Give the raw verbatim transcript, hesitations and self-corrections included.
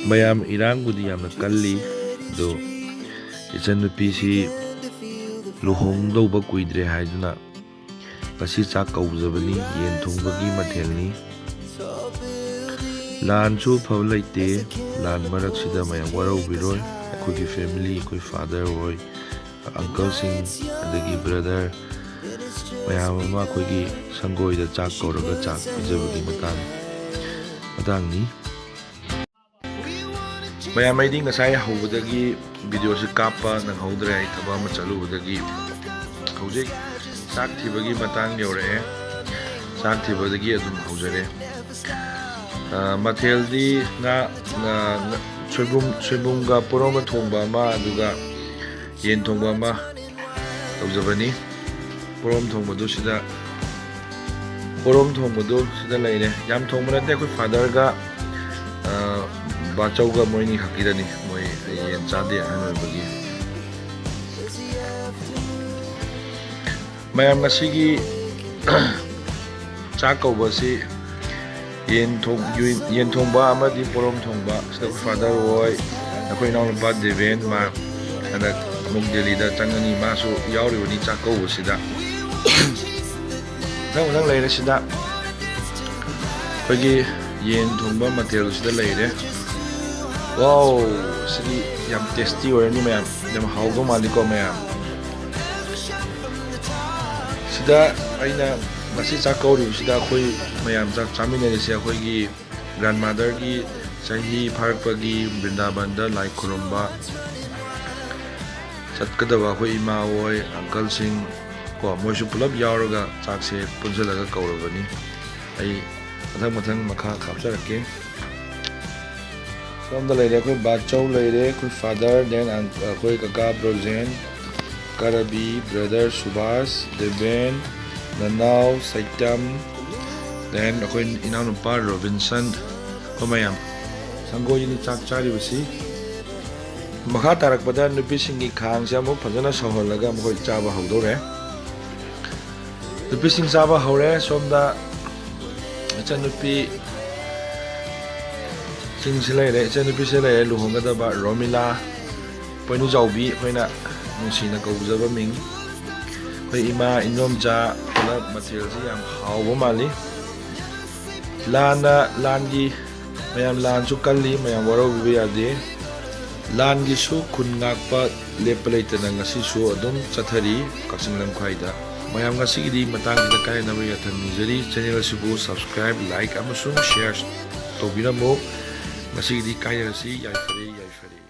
ꯃꯌꯥꯝ, ꯏꯔꯥꯡꯕꯨꯗꯤ ꯌꯥꯝꯅ ꯀꯜꯂꯤ, ꯑꯗꯣ ꯏꯆꯟꯅꯨꯄꯤꯁꯤ ꯂꯨꯍꯣꯡꯗꯧꯕ ꯀꯨꯏꯗ꯭ꯔꯦ ꯍꯥꯏꯗꯨꯅ ꯉꯁꯤ ꯆꯥꯛ ꯀꯧꯖꯕꯅꯤ꯫ ꯌꯦꯟ ꯊꯣꯡꯕꯒꯤ ꯃꯊꯦꯜꯅꯤ꯫ ꯂꯥꯟꯁꯨ ꯐꯕ ꯂꯩꯇꯦ꯫ ꯂꯥꯟ ꯃꯔꯛꯁꯤꯗ ꯃꯌꯥꯝ ꯋꯥꯔꯧꯕꯤꯔꯣꯏ꯫ ꯑꯩꯈꯣꯏꯒꯤ family, ꯑꯩꯈꯣꯏ father ꯍꯣꯏ, uncleꯁꯤꯡ, ꯑꯗꯒꯤ brother ꯃꯌꯥꯝ ꯑꯃ ꯑꯩꯈꯣꯏꯒꯤ ꯁꯪꯒꯣꯏꯗ ꯆꯥꯛ ꯀꯧꯔꯒ ꯆꯥꯛ ꯄꯤꯖꯕꯒꯤ ꯃꯇꯥꯡ, ꯃꯇꯥꯡꯅꯤ꯫ ꯃꯌꯥꯝ, ꯑꯩꯗꯤ ꯉꯁꯥꯏ ꯍꯧꯕꯗꯒꯤ videoꯁꯤ ꯀꯥꯞꯄ ꯅꯪꯍꯧꯗ꯭ꯔꯦ꯫ ꯑꯩ ꯊꯕꯛ ꯑꯃ ꯆꯠꯂꯨꯕꯗꯒꯤ꯫ ꯍꯧꯖꯤꯛ ꯆꯥꯛ ꯊꯤꯕꯒꯤ ꯃꯇꯥꯡ ꯌꯧꯔꯛꯑꯦ꯫ ꯆꯥꯛ ꯊꯤꯕꯗꯒꯤ ꯑꯗꯨꯝ ꯍꯧꯖꯔꯦ꯫ ꯑ, ꯃꯊꯦꯜꯗꯤ ꯉꯥ, ꯉꯥ, ꯉꯥ, ꯁꯣꯏꯕꯨꯝ, ꯁꯣꯏꯕꯨꯝꯒ ꯄꯣꯔꯣꯝꯒ ꯊꯣꯡꯕ ꯑꯃ, ꯑꯗꯨꯒ ꯌꯦꯟ ꯊꯣꯡꯕ ꯑꯃ ꯇꯧꯖꯕꯅꯤ꯫ ꯄꯣꯔꯣꯝ ꯊꯣꯡꯕꯗꯨ ꯁꯤꯗ, ꯄꯣꯔꯣꯝ ꯊꯣꯡꯕꯗꯨ ꯁꯤꯗ ꯂꯩꯔꯦ꯫ ꯌꯥꯝ ꯊꯣꯡꯕ ꯅꯠꯇꯦ, ꯑꯩꯈꯣꯏ fatherꯒ, ꯑ, ꯕꯥꯆꯧꯒ ꯃꯣꯏꯅꯤ ꯈꯛꯀꯤꯗꯅꯤ꯫ ꯃꯣꯏ ꯌꯦꯟ ꯆꯥꯗꯦ, ꯑꯍꯟ ꯑꯣꯏꯕꯒꯤ꯫ ꯃꯌꯥꯝ, ꯉꯁꯤꯒꯤ ꯆꯥꯛ ꯀꯧꯕꯁꯤ ꯌꯦꯟ ꯊꯣꯡ-, ꯌꯨ-, ꯌꯦꯟ ꯊꯣꯡꯕ ꯑꯃꯗꯤ ꯄꯣꯔꯣꯝ ꯊꯣꯡꯕ꯫ ꯁꯤꯗ ꯑꯩꯈꯣꯏ father ꯍꯣꯏ, ꯑꯩꯈꯣꯏ ꯏꯅꯥꯎꯅꯨꯄꯥ ꯗꯦꯕꯦꯟ, ꯃꯥ ꯍꯟꯗꯛ ꯑꯃꯨꯛ ꯗꯦꯜꯂꯤꯗ ꯆꯪꯒꯅꯤ, ꯃꯥꯁꯨ ꯌꯥꯎꯔꯤꯕꯅꯤ ꯆꯥꯛ ꯀꯧꯕꯁꯤꯗ꯫ ꯃꯊꯪ ꯃꯊꯪ ꯂꯩꯔꯦ ꯁꯤꯗ꯫ ꯑꯩꯈꯣꯏꯒꯤ ꯌꯦꯟ ꯊꯣꯡꯕ ꯃꯊꯦꯜꯁꯤꯗ ꯂꯩꯔꯦ꯫ Wow, ꯁꯤꯗꯤ ꯌꯥꯝ tasty ꯑꯣꯏꯔꯅꯤ ꯃꯌꯥꯝ꯫ ꯌꯥꯝ ꯍꯥꯎꯗꯧ ꯃꯥꯜꯂꯤꯀꯣ ꯃꯌꯥꯝ꯫ ꯁꯤꯗ ꯑꯩꯅ ꯉꯁꯤ ꯆꯥꯛ ꯀꯧꯔꯤꯕꯁꯤꯗ ꯑꯩꯈꯣꯏ ꯃꯌꯥꯝ ꯆꯥꯛ ꯆꯥꯃꯤꯟꯅꯔꯤꯁꯦ ꯑꯩꯈꯣꯏꯒꯤ grandmotherꯒꯤ ꯆꯍꯤ ꯐꯥꯔꯛꯄꯒꯤ ꯕ꯭ꯔꯤꯟꯗꯥꯕꯟꯗ ꯂꯥꯏ ꯈꯨꯔꯨꯝꯕ ꯆꯠꯀꯗꯕ ꯑꯩꯈꯣꯏ ꯏꯃꯥ ꯍꯣꯏ, uncleꯁꯤꯡ ꯀꯣ, ꯃꯣꯏꯁꯨ ꯄꯨꯂꯞ ꯌꯥꯎꯔꯒ ꯆꯥꯛꯁꯦ ꯄꯨꯟꯁꯤꯜꯂꯒ ꯀꯧꯔꯕꯅꯤ꯫ ꯑꯩ ꯃꯊꯪ ꯃꯊꯪ ꯃꯈꯥ ꯀꯥꯞꯆꯔꯛꯀꯦ꯫ ꯁꯣꯝꯗ ꯂꯩꯔꯦ ꯑꯩꯈꯣꯏ ꯕꯥꯆꯧ ꯂꯩꯔꯦ, ꯑꯩꯈꯣꯏ father, then ꯑꯩꯈꯣꯏ ꯀꯀꯥ ꯕ꯭ꯔꯣꯖꯦꯟ, ꯀꯔꯕꯤ, brother ꯁꯨꯕꯥꯁ, ꯗꯦꯕꯦꯟ, ꯅꯅꯥꯎ ꯁꯩꯇꯝ, then ꯑꯩꯈꯣꯏ ꯏꯅꯥꯎꯅꯨꯄꯥ ꯔꯣꯕꯤꯟꯁꯟ, ꯑꯩꯈꯣꯏ ꯃꯌꯥꯝ ꯁꯪꯒꯣꯏꯁꯤꯅꯤ ꯆꯥꯛ ꯆꯥꯔꯤꯕꯁꯤ꯫ ꯃꯈꯥ ꯇꯥꯔꯛꯄꯗ ꯅꯨꯄꯤꯁꯤꯡꯒꯤ ꯈꯥꯡꯁꯦ ꯑꯃꯨꯛ ꯐꯖꯅ ꯁꯧꯍꯜꯂꯒ ꯃꯈꯣꯏ ꯆꯥꯕ ꯍꯧꯗꯧꯔꯦ꯫ ꯅꯨꯄꯤꯁꯤꯡ ꯆꯥꯕ ꯍꯧꯔꯦ꯫ ꯁꯣꯝꯗ ꯏꯆꯟꯅꯨꯄꯤ ꯁꯤꯡꯁꯤ ꯂꯩꯔꯦ, ꯏꯆꯟꯅꯨꯄꯤꯁꯦ ꯂꯩꯔꯦ, ꯂꯨꯍꯣꯡꯒꯗꯕ ꯔꯣꯃꯤꯂꯥ ꯄꯣꯏꯅꯨꯖꯥꯎꯕꯤ, ꯑꯩꯈꯣꯏꯅ ꯅꯨꯡꯁꯤꯅ ꯀꯧꯖꯕ ꯃꯤꯡ꯫ ꯑꯩꯈꯣꯏ ꯏꯃꯥ ꯏꯟꯗꯣꯝꯆꯥ ꯄꯨꯂꯞ ꯃꯊꯦꯜꯁꯤ ꯌꯥꯝ ꯍꯥꯎꯕ ꯃꯥꯜꯂꯤ꯫ ꯂꯥꯟꯅ ꯂꯥꯟꯒꯤ ꯃꯌꯥꯝ ꯂꯥꯟꯁꯨ ꯀꯜꯂꯤ, ꯃꯌꯥꯝ ꯋꯥꯔꯧꯕꯤꯕ ꯌꯥꯗꯦ꯫ ꯂꯥꯟꯒꯤꯁꯨ ꯈꯨꯟ ꯉꯥꯛꯄ ꯂꯦꯞꯄ ꯂꯩꯇꯅ ꯉꯁꯤꯁꯨ ꯑꯗꯨꯝ ꯆꯠꯊꯔꯤ ꯀꯛꯆꯤꯡ ꯂꯝꯈꯥꯏꯗ꯫ ꯃꯌꯥꯝ ꯉꯁꯤꯒꯤꯗꯤ ꯃꯇꯥꯡꯁꯤꯗ ꯀꯥꯏꯅꯕ ꯌꯥꯊꯪ ꯅꯤꯖꯔꯤ꯫ ꯆꯦꯅꯦꯜ ꯑꯁꯤꯕꯨ subscribe, like ꯑꯃꯁꯨꯡ share ꯇꯧꯕꯤꯔꯝꯃꯨ꯫ ꯉꯁꯤꯒꯤꯗꯤ ꯀꯥꯏꯅꯔꯁꯤ꯫ ꯌꯥꯏꯐꯔꯦ, ꯌꯥꯏꯐꯔꯦ꯫